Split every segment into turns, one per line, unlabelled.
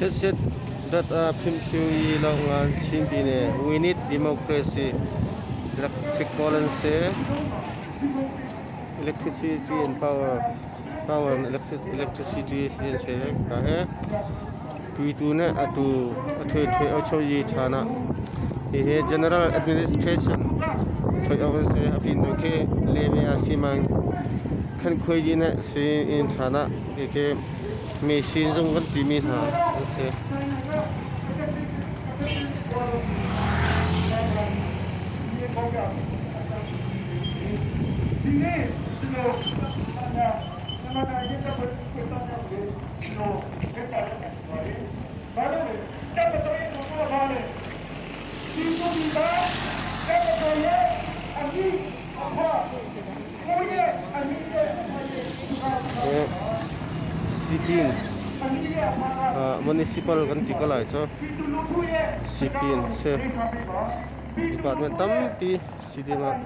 Thilsit dat ah phimhriu i lo ngan Chin Pyine We need democracy electric kawl an si. Electricity and power power and electricity an si. Ka he tuitu nih atu a ṭhui ṭhui ochoyi ṭhan ah hihi General Administration ṭhui awk an si. A pin tu khi Lemia Siman Khankhuayi nih si in ṭhan ah hikhi machine zung kan timi hna an si. Sipin municipal kan ti ko lai cu sipin si department tampi si ding ah.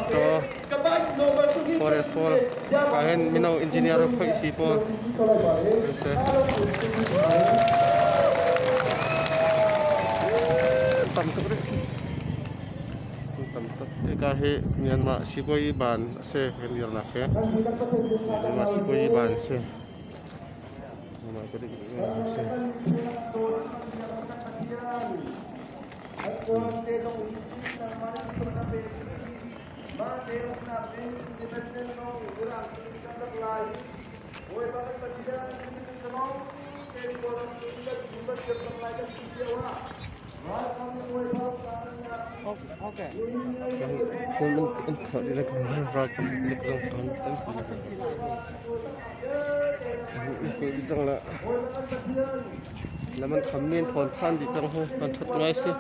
Tito Forest pawl ka hin mino engineer phoih si pawl an si. Tam tuk rih. Tam tuk. Hika hi Myanmar sibawi ban a si kan dirnak hi. Myanmar sibawi ban a si. Myanmar a si. Lam an kham mi an thawn ṭhan dih cang hi an ṭhat ngai si.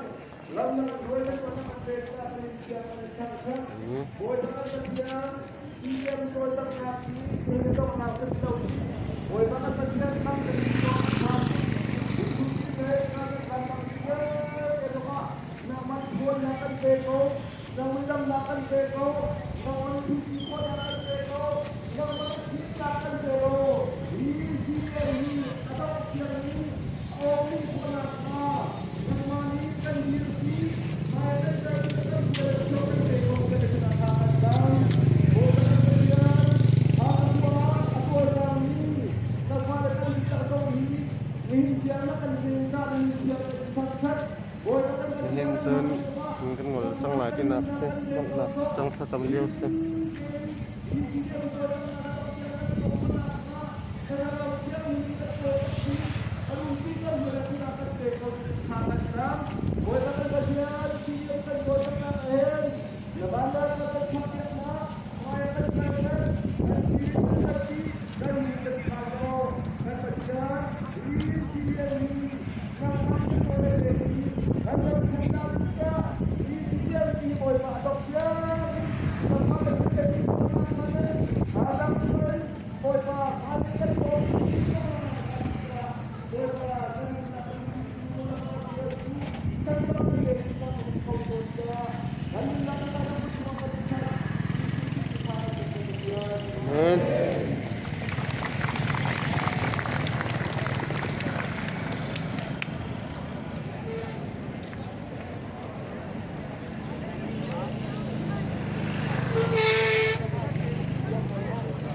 Nihin cun kan ngol cang lai tinak si donghnak cang thlacam lio si. Hen.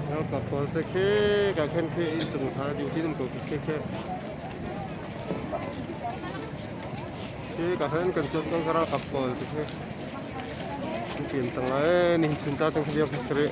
Ralkap pawl te khi ka khen khi inn cung hna duty um ko khi khi khi ka khen kan chuan ko ralkap pawl te khi an pian cang lai nihin chun ca cang khi vial khi sari.